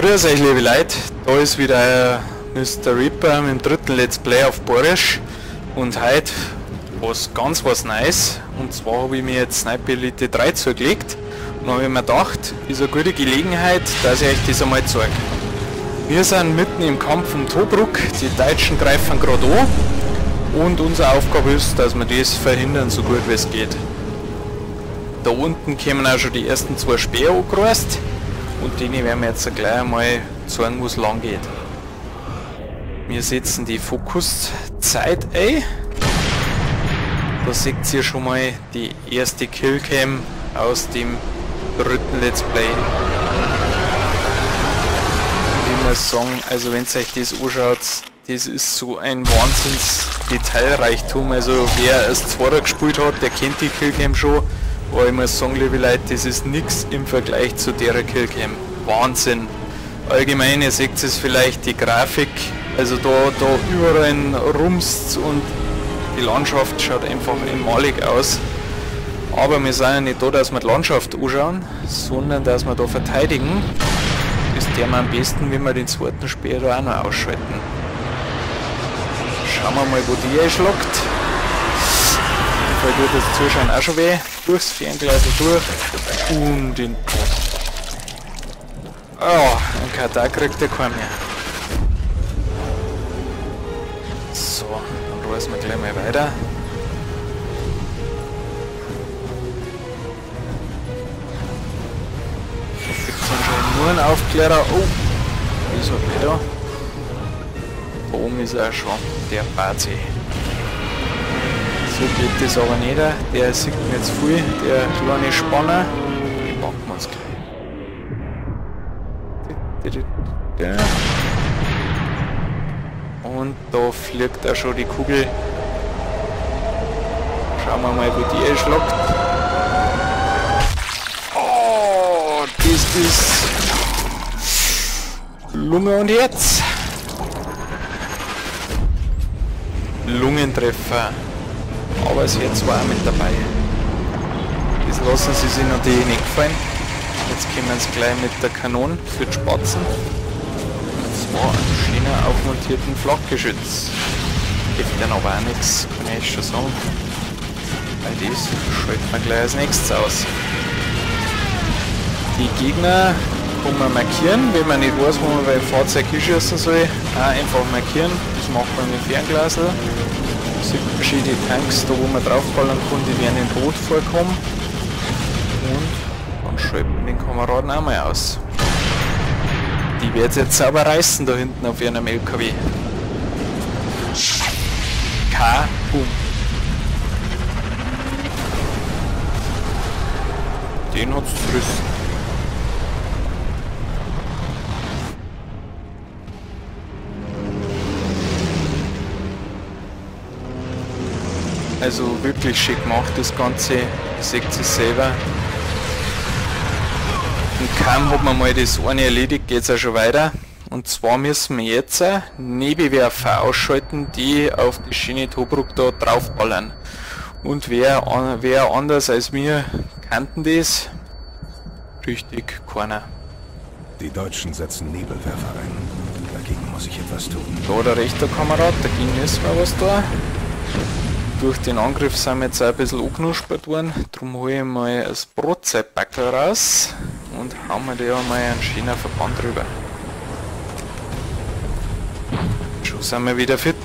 Grüß euch liebe Leute, da ist wieder euer Mr. Reaper mit dem dritten Let's Play auf Bayerisch und heute was ganz was Neues, und zwar habe ich mir jetzt Sniper Elite 3 zugelegt und habe ich mir gedacht, ist eine gute Gelegenheit, dass ich euch das einmal zeige. Wir sind mitten im Kampf um Tobruk, die Deutschen greifen gerade an und unsere Aufgabe ist, dass wir das verhindern, so gut wie es geht. Da unten kommen auch schon die ersten zwei Speer angereist. Und denen werden wir jetzt gleich einmal zeigen, wo es lang geht. Wir setzen die Fokuszeit ein. Da seht ihr schon mal die erste Killcam aus dem dritten Let's Play. Und ich muss sagen, also wenn ihr euch das anschaut, das ist so ein Wahnsinns Detailreichtum. Also wer es zweiter gespielt hat, der kennt die Killcam schon. Aber ich muss sagen, liebe Leute, das ist nix im Vergleich zu der Killcam. Wahnsinn! Allgemein, ihr seht es vielleicht, die Grafik, also da überall rumst und die Landschaft schaut einfach einmalig aus. Aber wir sind ja nicht da, dass wir die Landschaft anschauen, sondern dass wir da verteidigen. Das tun wir am besten, wenn wir den zweiten Speer da auch noch ausschalten. Schauen wir mal, wo die einschlagt. Tut das Zuschauen auch schon weh. Durchs Fernglas durch und den Tod. Oh, ein Katar kriegt er keinen mehr. So, dann reißen wir gleich mal weiter. Da gibt es anscheinend nur einen Aufklärer. Oh, ist er gleich da. Da oben ist er schon, der Bazi. So geht das aber nicht, der sieht mir jetzt viel, der kleine Spanner. Den packen wir uns gleich. Und da fliegt auch schon die Kugel. Schauen wir mal, wo die einschlagt. Oh, das ist Lunge und Herz. Lungentreffer. Aber das Herz war auch mit dabei. Das lassen sie sich natürlich nicht gefallen. Jetzt kommen sie gleich mit der Kanone für die Spatzen. Und zwar einen schönen aufmontierten Flakgeschütz. Hilft dann aber auch nichts, kann ich schon sagen. Weil das schalten wir gleich als nächstes aus. Die Gegner kann man markieren, wenn man nicht weiß, wo man beim Fahrzeug hinschießen soll. Auch einfach markieren, das macht man mit dem Fernglasl. Sieht man schön die Tanks, da wo man draufballern kann, die werden in Rot vorkommen. Und dann schalten wir den Kameraden auch mal aus. Die werden jetzt sauber reißen da hinten auf ihrem LKW. K-Boom. Den hat's zerrissen. Also wirklich schick gemacht das Ganze, ihr seht es selber. Und kaum hat man mal das eine erledigt, geht es auch schon weiter. Und zwar müssen wir jetzt Nebelwerfer ausschalten, die auf die schöne Tobruk da draufballern. Und wer anders als wir kannten das? Richtig, keiner. Die Deutschen setzen Nebelwerfer ein. Dagegen muss ich etwas tun. Da der rechte Kamerad, dagegen müssen wir was da. Durch den Angriff sind wir jetzt auch ein bisschen angeknuspert worden, darum hole ich mal das Brotzeitbackel raus und hauen wir da mal einen schönen Verband drüber. Schon sind wir wieder fit.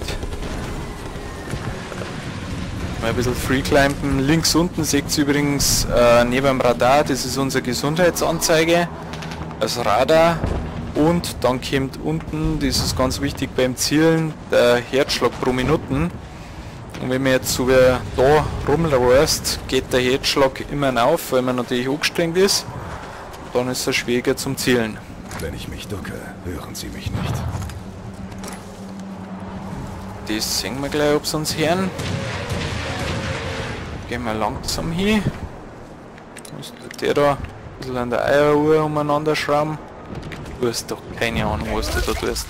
Mal ein bisschen freeclimben. Links unten seht ihr übrigens neben dem Radar, das ist unsere Gesundheitsanzeige, das Radar. Und dann kommt unten, das ist ganz wichtig beim Zielen, der Herzschlag pro Minuten. Und wenn man jetzt so wie da rumläuft, geht der Herzschlag immer auf, weil man natürlich angestrengt ist. Dann ist es schwieriger zum Zielen. Wenn ich mich ducke, hören sie mich nicht. Das sehen wir gleich, ob sie uns hören. Gehen wir langsam hin. Was tut der da? Ein bisschen an der Eieruhr umeinander schrauben. Du hast doch keine Ahnung, was du da tust.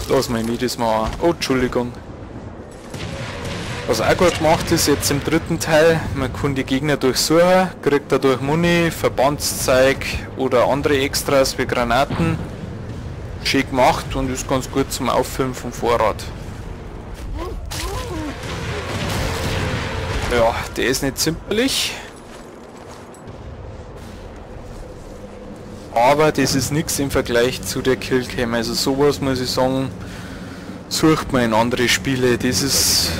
Lass mal mich das mal an. Oh, Entschuldigung. Was auch gut gemacht ist, jetzt im dritten Teil, man kann die Gegner durchsuchen, kriegt dadurch Muni, Verbandszeug oder andere Extras wie Granaten. schön gemacht und ist ganz gut zum Auffüllen vom Vorrat. Ja, der ist nicht zimperlich. Aber das ist nichts im Vergleich zu der Killcam. Also sowas muss ich sagen, sucht man in andere Spiele. Das ist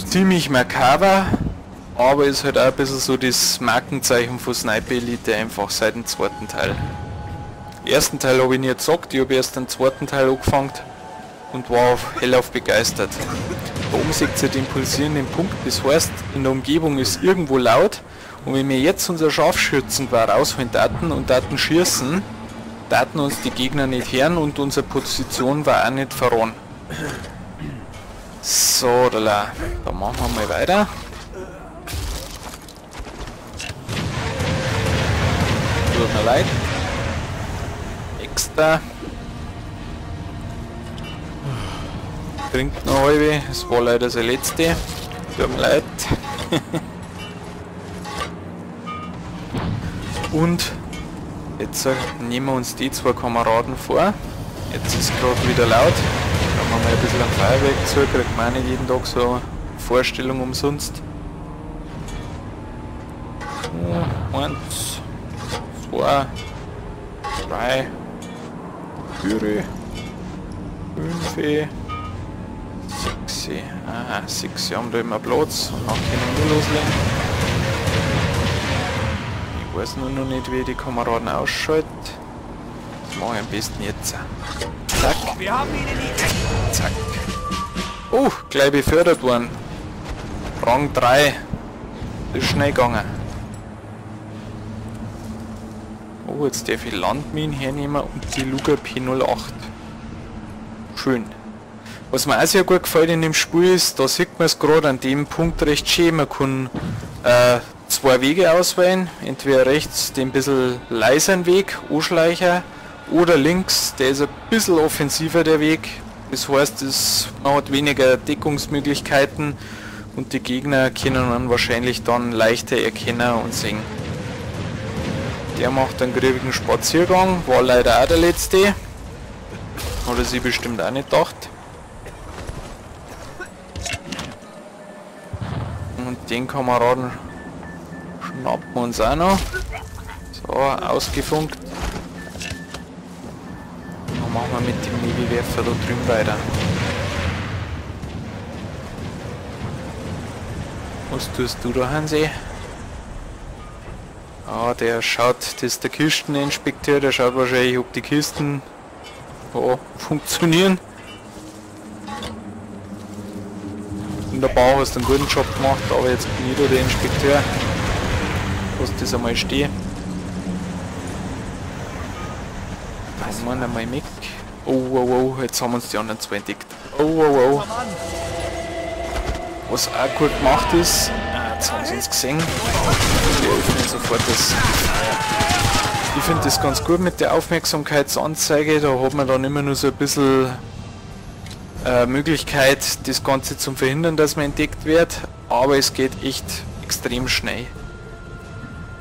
ziemlich makaber, aber ist halt auch ein bisschen so das Markenzeichen von Sniper Elite einfach seit dem zweiten Teil. Den ersten Teil habe ich nie gezockt, ich habe erst den zweiten Teil angefangen und war hellauf begeistert. Da oben seht ihr den pulsierenden Punkt, das heißt, in der Umgebung ist irgendwo laut und wenn wir jetzt unser Scharfschützengewehr rausholen taten und taten schießen, taten uns die Gegner nicht hören und unsere Position war auch nicht verloren. So, da machen wir mal weiter. Tut mir leid. Extra. Trinkt noch halbe, es war leider das letzte. Tut mir leid. Und jetzt nehmen wir uns die zwei Kameraden vor. Jetzt ist gerade wieder laut. Da haben wir mal ein bisschen ein Feuerwerk zu, kriegt man auch nicht jeden Tag so eine Vorstellung umsonst. 1, 2, 3, 4, 5, 6. Aha, 6 haben da immer Platz und dann können wir loslegen. Ich weiß nur noch nicht, wie die Kameraden ausschalten. Das mache ich am besten jetzt. Zack. Zack. Oh, gleich befördert worden. Rang 3. Das ist schnell gegangen. Oh, jetzt darf ich Landminen hernehmen und die Luger P08. Schön. Was mir auch sehr gut gefällt in dem Spiel ist, da sieht man es gerade an dem Punkt recht schön. Man kann zwei Wege auswählen. Entweder rechts den bisschen leiseren Weg, Anschleicher, oder links, der ist ein bisschen offensiver der Weg. Das heißt, man hat weniger Deckungsmöglichkeiten und die Gegner können man wahrscheinlich dann leichter erkennen und sehen. Der macht einen grübigen Spaziergang, war leider auch der letzte. Hat er sich bestimmt auch nicht gedacht. Und den Kameraden schnappen wir uns auch noch. So, ausgefunkt. Dann machen wir mit dem Nebelwerfer da drüben weiter. Was tust du da, Hansi? Ah, der schaut, das ist der Kisteninspekteur, der schaut wahrscheinlich, ob die Kisten funktionieren. Wunderbar, hast einen guten Job gemacht, aber jetzt bin ich da der Inspekteur. Lass das einmal stehen. Da haben wir einmal mit. Oh, oh, oh, jetzt haben uns die anderen zwei entdeckt. Oh, oh, oh. Was auch gut gemacht ist, jetzt haben sie uns gesehen. Wir öffnen sofort das. Ich finde das ganz gut mit der Aufmerksamkeitsanzeige, da hat man dann immer nur so ein bisschen Möglichkeit, das Ganze zu verhindern, dass man entdeckt wird, aber es geht echt extrem schnell,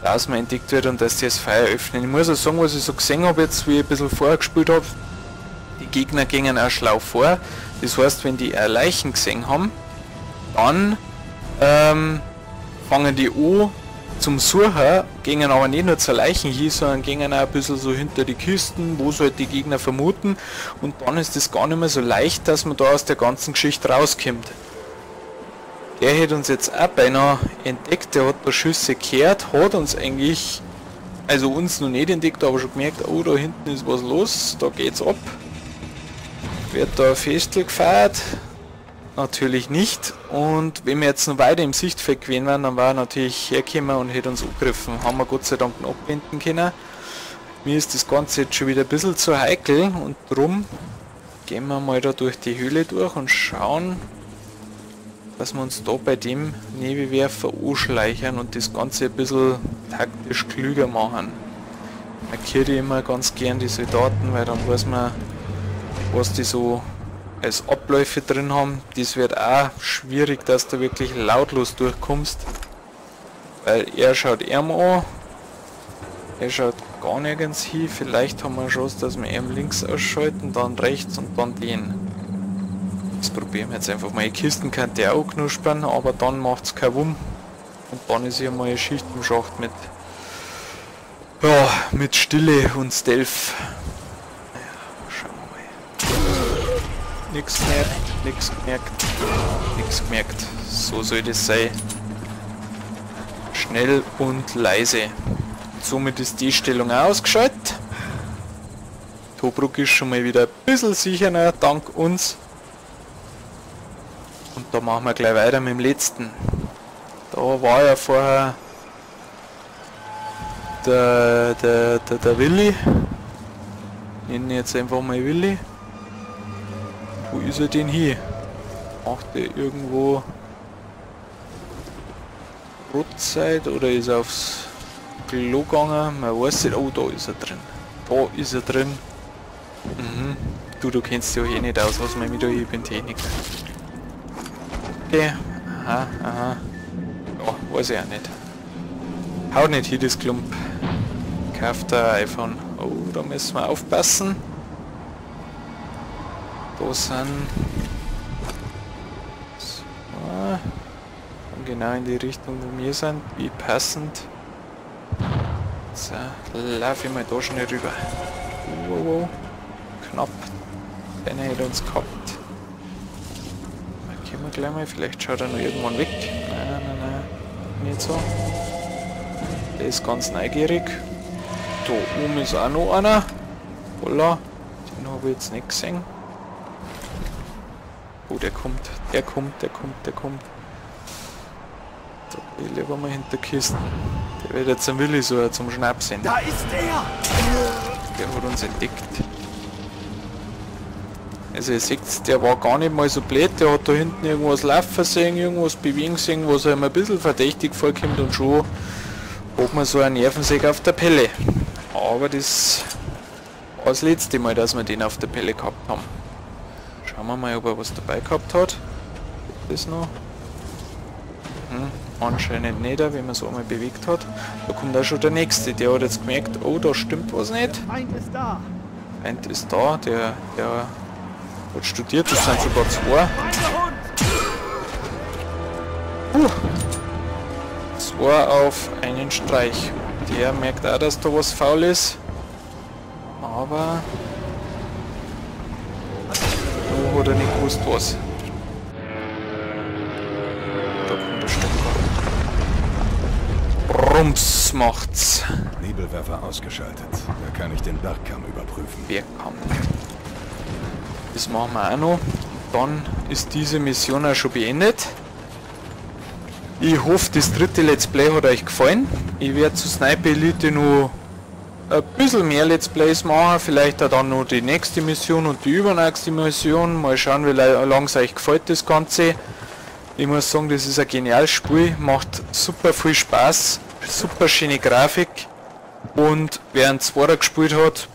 dass man entdeckt wird und dass die das Feuer öffnen. Ich muss auch sagen, was ich so gesehen habe jetzt, wie ich ein bisschen vorher gespielt habe, die Gegner gingen auch schlau vor. Das heißt, wenn die Leichen gesehen haben, dann fangen die an zum Suchen, gingen aber nicht nur zur Leichen hin, sondern gingen auch ein bisschen so hinter die Kisten, wo sie halt die Gegner vermuten, und dann ist das gar nicht mehr so leicht, dass man da aus der ganzen Geschichte rauskommt. Der hätte uns jetzt auch beinahe entdeckt, der hat da Schüsse gehört, hat uns eigentlich, also uns noch nicht entdeckt, aber schon gemerkt, oh, da hinten ist was los, da geht's ab. Wird da ein Festel gefeiert? Natürlich nicht. Und wenn wir jetzt noch weiter im Sichtfeld gewesen wären, dann war er natürlich hergekommen und hätte uns angegriffen. Haben wir Gott sei Dank noch abwenden können. Mir ist das Ganze jetzt schon wieder ein bisschen zu heikel und drum gehen wir mal da durch die Höhle durch und schauen, dass wir uns da bei dem Nebelwerfer anschleichen und das Ganze ein bisschen taktisch klüger machen. Markiere ich immer ganz gern die Soldaten, weil dann weiß man, was die so als Abläufe drin haben. Das wird auch schwierig, dass du wirklich lautlos durchkommst, weil er schaut ihm an. Er schaut gar nirgends hin. Vielleicht haben wir eine Chance, dass wir ihn links ausschalten, dann rechts und dann den. Das probieren wir jetzt einfach mal. Die Kisten könnt ihr auch knuspern, aber dann macht's kein Wumm. Und dann ist hier mal eine Schicht im Schacht mit, ja, mit Stille und Stealth. Ja, schauen wir mal. Nix gemerkt, nix gemerkt, nix gemerkt. So soll das sein. Schnell und leise. Und somit ist die Stellung auch ausgeschaltet. Tobruk ist schon mal wieder ein bisschen sicherer, dank uns. Und da machen wir gleich weiter mit dem letzten. Da war ja vorher der Willi. Nennen jetzt einfach mal Willi. Wo ist er denn hier? Macht er irgendwo Brotzeit oder ist er aufs Klo gegangen? Man weiß nicht. Oh, da ist er drin. Da ist er drin. Mhm. Du kennst dich ja eh nicht aus, was man mit da, ich bin Techniker. Okay. Aha, aha. Ja, weiß ich auch nicht. Haut nicht hier das Klump. Kauft ein iPhone. Oh, da müssen wir aufpassen. Da sind... So. Genau in die Richtung, wo wir sind. Wie passend. So, laufe ich mal da schnell rüber. Wow, wow. Knapp. Einer hätte uns gehabt. Markieren wir gleich mal. Vielleicht schaut er noch irgendwann weg. Nein, nein, nein. Nicht so. Der ist ganz neugierig. Da oben ist auch noch einer. Holla. Den habe ich jetzt nicht gesehen. Oh, der kommt. Der kommt, der kommt, der kommt. Da geh ich lieber mal hinter Kisten. Der wird jetzt ein Willi so zum Schnaps sehen. Da ist er! Der hat uns entdeckt. Also ihr seht, der war gar nicht mal so blöd, der hat da hinten irgendwas laufen sehen, irgendwas bewegen sehen, was ihm ein bisschen verdächtig vorkommt und schon hat man so einen Nervensäge auf der Pelle. Aber das war das letzte Mal, dass wir den auf der Pelle gehabt haben. Schauen wir mal, ob er was dabei gehabt hat. Gibt das noch? Hm, anscheinend nicht, wenn man so einmal bewegt hat. Da kommt auch schon der nächste, der hat jetzt gemerkt, oh, da stimmt was nicht. Feind ist da. Feind ist da, der hat studiert, das sind sogar zwei. Zwei auf einen Streich. Der merkt auch, dass da was faul ist. Aber da hat er nicht gewusst was. Da kommt der Stöcker. Rums macht's. Nebelwerfer ausgeschaltet. Da kann ich den Bergkamm überprüfen. Bergkamm. Das machen wir auch noch. Dann ist diese Mission auch schon beendet. Ich hoffe, das dritte Let's Play hat euch gefallen. Ich werde zu Sniper Elite noch ein bisschen mehr Let's Plays machen. Vielleicht auch dann noch die nächste Mission und die übernächste Mission. Mal schauen, wie lange es euch gefällt, das Ganze. Ich muss sagen, das ist ein geniales Spiel. Macht super viel Spaß. Super schöne Grafik. Und wer einen Zweiter gespielt hat,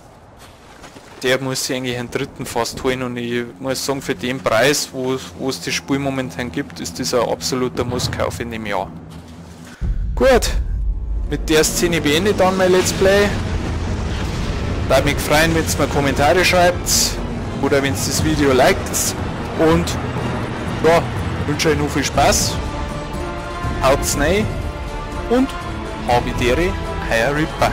der muss sich eigentlich einen dritten fast holen, und ich muss sagen, für den Preis, wo es das Spiel momentan gibt, ist das ein absoluter Musskauf in dem Jahr. Gut, mit der Szene beende ich dann mein Let's Play. Würde mich freuen, wenn ihr mir Kommentare schreibt oder wenn ihr das Video liked, und ja, wünsche euch noch viel Spaß. Haut's rein und habe die Ehre, euer Reaper.